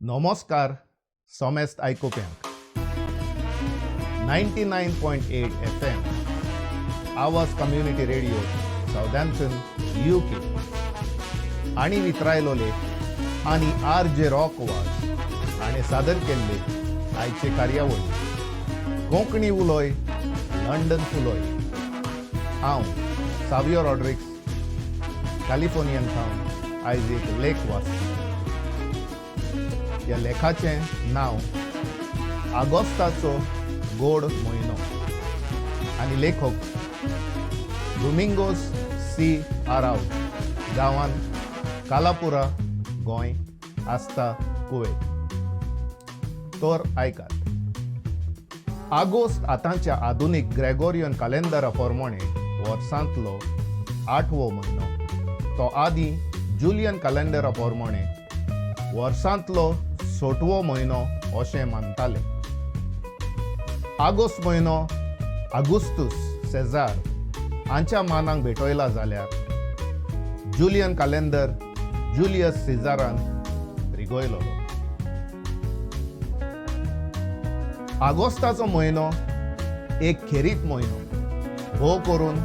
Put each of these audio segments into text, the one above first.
नमस्कार समेस्त आयकुप्यांक. 99.8 FM Awaaz community radio Southampton UK आनी वित्रायलोले आनी आर जे रॉक वाज हाणें सादर केल्ले आयचे कार्यावळी कोंकणी उलोय लंडन फुलोय. हांव सावियो रॉड्रिक्स कॅलिफोर्नियन सावन आयज एक लेख वाचता. ह्या लेखाचें नांव आगोस्ताचो गोड म्हयनो आनी लेखक डोमिंगोस सी आराव, गांवान कालापुरा, गोंय, आसता कुवेत. तर आयकात. आगोस्त आतांच्या आधुनीक ग्रेगोरियन कॅलेंडरा प्रमाणे वर्सांतलो आठवो म्हयनो. तो आदीं जुलियन कॅलेंडरा प्रमाणे वर्सांतलो सटवो म्हयनो अशें मानताले. आगोस्त म्हयनो आगुस्तूस सेजार हांच्या मानाक भेटयला जाल्यार जुलियन कॅलेंडर जुलियस सिजारान रिगयलो. आगोस्ताचो म्हयनो एक खेरीत म्हयनो, भोव करून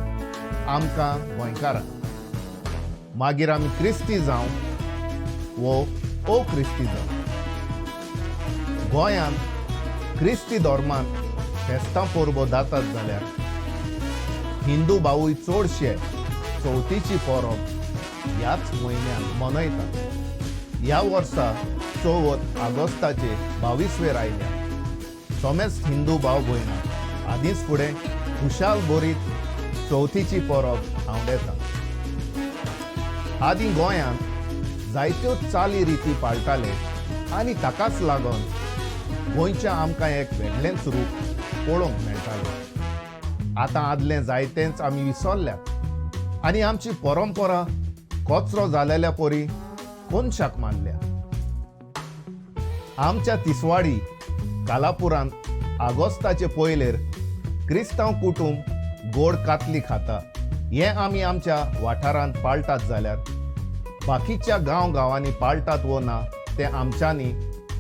आमकां गोंयकारांक. मागीर आमी क्रिस्ती जावं वो ओ क्रिस्ती जावं, गोंयांत क्रिस्ती धर्मांत फेस्तां परबो जातात जाल्यार हिंदू भावूय चडशे चवथीची परब ह्याच म्हयन्यांत मनयतात. ह्या वर्सा चवथ आगोस्ताचे 22वेर आयल्या. समेस्त हिंदू भाव भयणां आदींच फुडें खुशाल भरीत चवथीची परब आंवडेता. आदीं गोंयांत जायत्यो चाली रिती पाळटाले आनी ताकाच लागून गोंयचें आमकां एक वेगळेंच रूप पळोवंक मेळटालें. आतां आदलें जायतेंच आमी विसरल्यात आनी आमची परंपरा कचरो जालेल्या परी कोनशाक मारल्या. आमच्या तिसवाडी कालापुरांत आगोस्ताचे पयलेर क्रिस्तांव कुटूंब गोड कातली खाता हें आमी आमच्या वाठारांत पाळटात जाल्यार बाकीच्या गांव गांवांनी पाळटात वो ना तें आमच्यांनी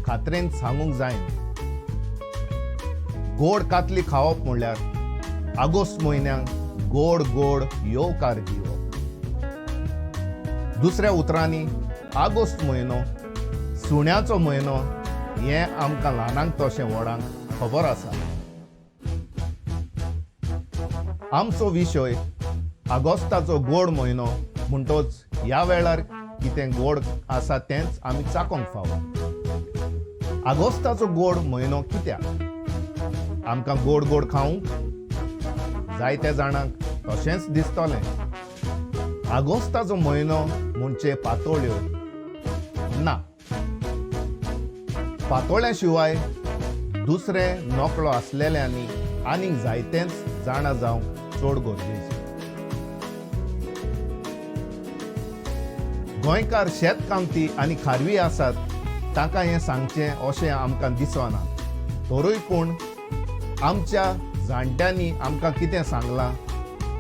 खात्रेन सांगूंक जायना. गोड कातली खावप म्हणल्यार आगोस्त म्हयन्यांक गोड गोड येवकार दिवप. दुसऱ्या उतरांनी आगोस्त म्हयनो सुण्याचो म्हयनो हें आमकां ल्हानांक तशें व्हडांक खबर आसा. आमचो विशय आगोस्ताचो गोड म्हयनो म्हणटोच ह्या वेळार कितें गोड आसा तेंच आमी चाकोंक फावो. आगोस्ताचो गोड म्हयनो कित्याक? आमकां गोड गोड खावंक जायत्या जाणांक तशेंच दिसतलें. आगोस्ताचो म्हयनो म्हणजे पातोळ्यो ना. पातोळ्या शिवाय दुसरे नकळो आसलेल्यांनी आनीक जायतेंच जाणा जावंक चड गरजेचें. गोंयकार शेतकामती आनी खारवी आसात तांकां हें सांगचें अशें आमकां दिसना, तरूय पूण आमच्या जाणट्यांनी आमकां कितें सांगलां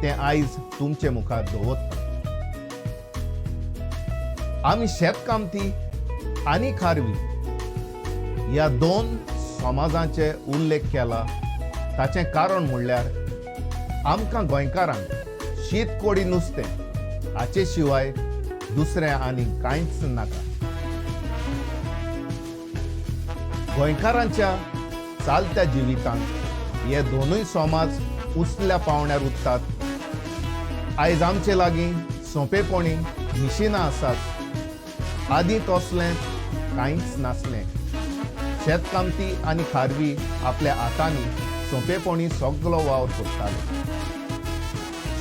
तें आयज तुमचे मुखार दवरता. आमी शेतकामती आनी खारवी ह्या दोन समाजांचे उल्लेख केला ताचें कारण म्हणल्यार आमकां गोंयकारांक शीत कोडी नुस्तें हाचे शिवाय दुसरें आनी कांयच नाका. गोंयकारांच्या चालत्या जिवितांत हे दोनूय समाज उंचल्या पावंड्यार उरतात. आयज आमचे लागीं सोंपेपणी मिशिनां आसात. आदीं तसलें कांयच नासलें. शेतकामती आनी खारवी आपल्या हातांनी सोंपेपणी सगलो वावर करताले.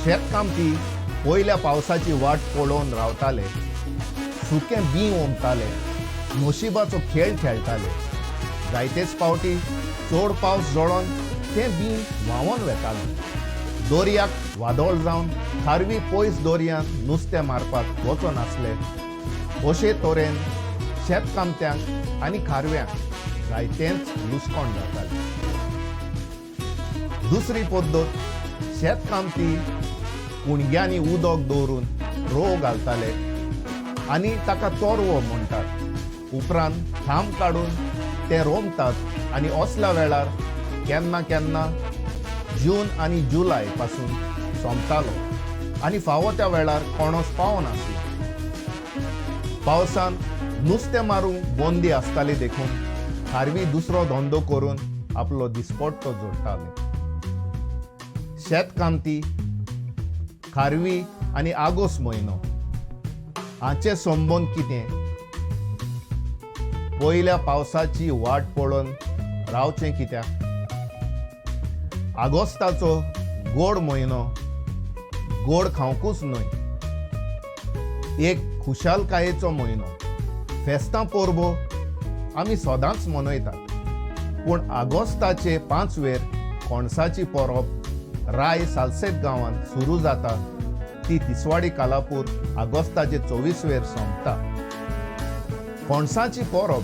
शेतकामती पयल्या पावसाची वाट पळोवन रावताले, सुकें बीं ओंपताले, नशिबाचो खेळ खेळटाले. जायतेच फावटी चड पावस जळोन तें बीं व्हांवोन वेतालें. दर्याक वादळ जावन खारवी पयस दर्यांत नुस्तें मारपाक वचनासले. अशे तरेन शेतकामत्यांक आनी खारव्यांक जायतेंच लुसकोण जातालें. दुसरी पद्दत, शेतकामती कुणग्यांनी उदक दवरून रोव घालताले आनी ताका तोरवो म्हणटात. उपरांत थांब काडून ते रोमतात आनी असल्या वेळार केन्ना केन्ना जून आनी जुलय पासून सोंपतालो आनी फावो त्या वेळार कोणोस पावनासलो. पावसान नुस्तें मारूंक बंदी आसताली देखून खारवी दुसरो धंदो करून आपलो दिसपट्टो जोडटाले. शेतकामती, खारवी आनी आगोस्त म्हयनो हाचे संबंद कितें? पयल्या पावसाची वाट पळोवन रावचें कित्याक? आगोस्ताचो गोड म्हयनो गोड खावंकूच न्हय, एक खुशालकायेचो म्हयनो. फेस्तां परबो आमी सदांच मनयतात, पूण आगोस्ताचे 5वेर कोणसाची परब राय सालसेत गांवांत सुरू जाता ती तिसवाडी कालापूर आगोस्ताचे 24वेर सोंपता. कोणसाची परब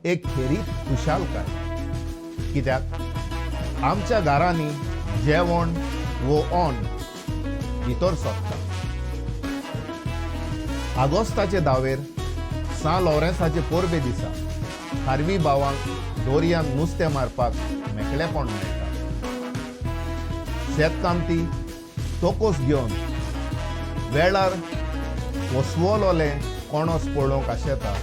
एक खेरीत खुशालकाय, कित्याक आमच्या घरांनी जेवण वो अन्न भितर सरता. आगोस्ताचे 10वेर सां लॉरेन्साचे परबे दिसा खारवी भावांक दोरयान नुस्तें मारपाक मेकळेपण मेळटा. शेतकामती तोकोस घेवन वेळार वसवलोले कोणोस पळोवंक आशेता,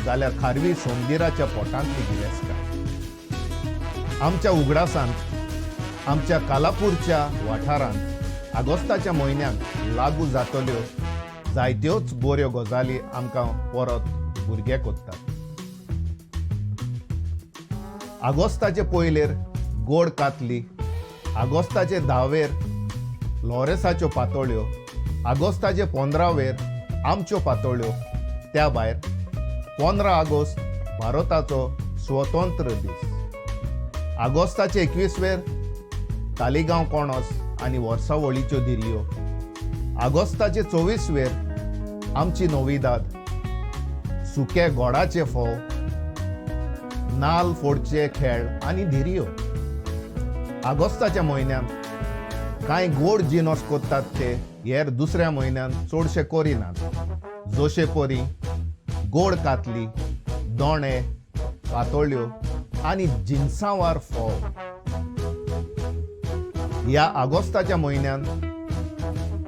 जाल्यार खारवी सोमगिराच्या पोटांतली गिरेस्तकाय. आमच्या उगडासांत आमच्या कालापूरच्या वाठारांत आगोस्ताच्या म्हयन्यांत लागू जातल्यो जायत्योच बऱ्यो गजाली आमकां परत भुरगे कोत्तात. आगोस्ताचे पयलेर गोड कातली, आगोस्ताचे 10वेर लॉरेसाच्यो पातोळ्यो, आगोस्ताचे 15वेर आमच्यो पातोळ्यो, त्या भायर 15 आगोस्त भारताचो स्वतंत्र दीस, आगोस्ताचे 21वेर तालिगांव कोणोस आनी वर्सावळीच्यो धिरयो, आगोस्ताचे 24वेर आमची नविदाद, सुके गोडाचे फोव, नाल फोडचे खेळ आनी धिरयो. आगोस्ताच्या म्हयन्यांत कांय गोड जिनोस करतात ते हेर दुसऱ्या म्हयन्यांत चडशे करिनात, जोशे परी गोड कातली, दोणे, पातोळ्यो आनी जिनसांवार फोव. ह्या आगोस्ताच्या म्हयन्यांत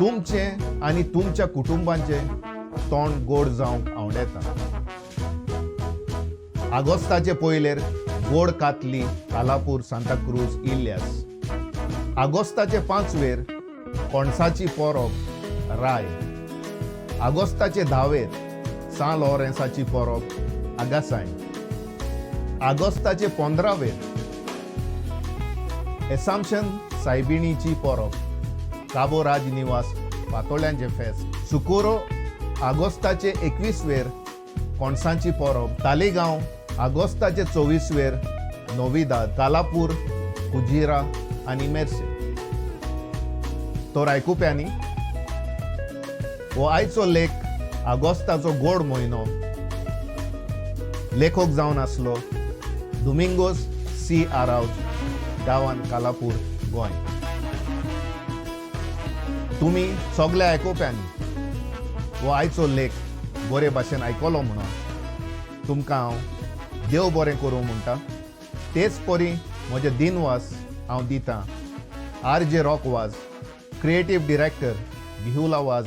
तुमचें आनी तुमच्या कुटुंबांचें तोंड गोड जावंक आवडेता. आगोस्ताचे पयलेर गोड कातली, कालापूर, सांताक्रूज, इल्यास. आगोस्ताचे 5वेर कोणसाची परब, राय. आगोस्ताचे 10वेर सां लॉरेन्साची परब, आगासाय. आगोस्ताचे 15वेर एसामशन सायबिणीची परब, काबो राजनिवास, पातोळ्यांचे फेस्त. सुकोरो आगोस्ताचे 21वेर कोणसांची परब, तालिगांव. आगोस्ताचे 24वेर नोविदाद, कालापूर, कुजिरा आनी मेर्से. तर आयकुप्यांनी, हो आयचो लेख आगोस्ताचो गोड म्हयनो, लेखक जावन आसलो दुमिंगोस सी आरावज, गांवान कालापूर, गोंय. तुमी सगळे आयकुप्यांनी हो आयचो लेख बरे भाशेन आयकलो म्हणून तुमकां हांव देव बरें करूं म्हणटा. तेच परी म्हजे दिनवास हांव दितां आर जे रॉक वाज, क्रिएटीव डिरेक्टर बिहुला वाज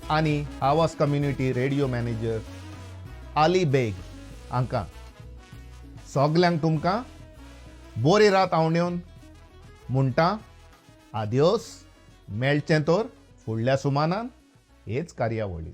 आनी आवाज कम्युनिटी रेडिओ मॅनेजर आली बेग हांकां. सगल्यांक तुमकां बरी रात आंवडेवन म्हणटा आदियोस. मेळचें तर फुडल्या सुमानान हेच कार्यावळीत.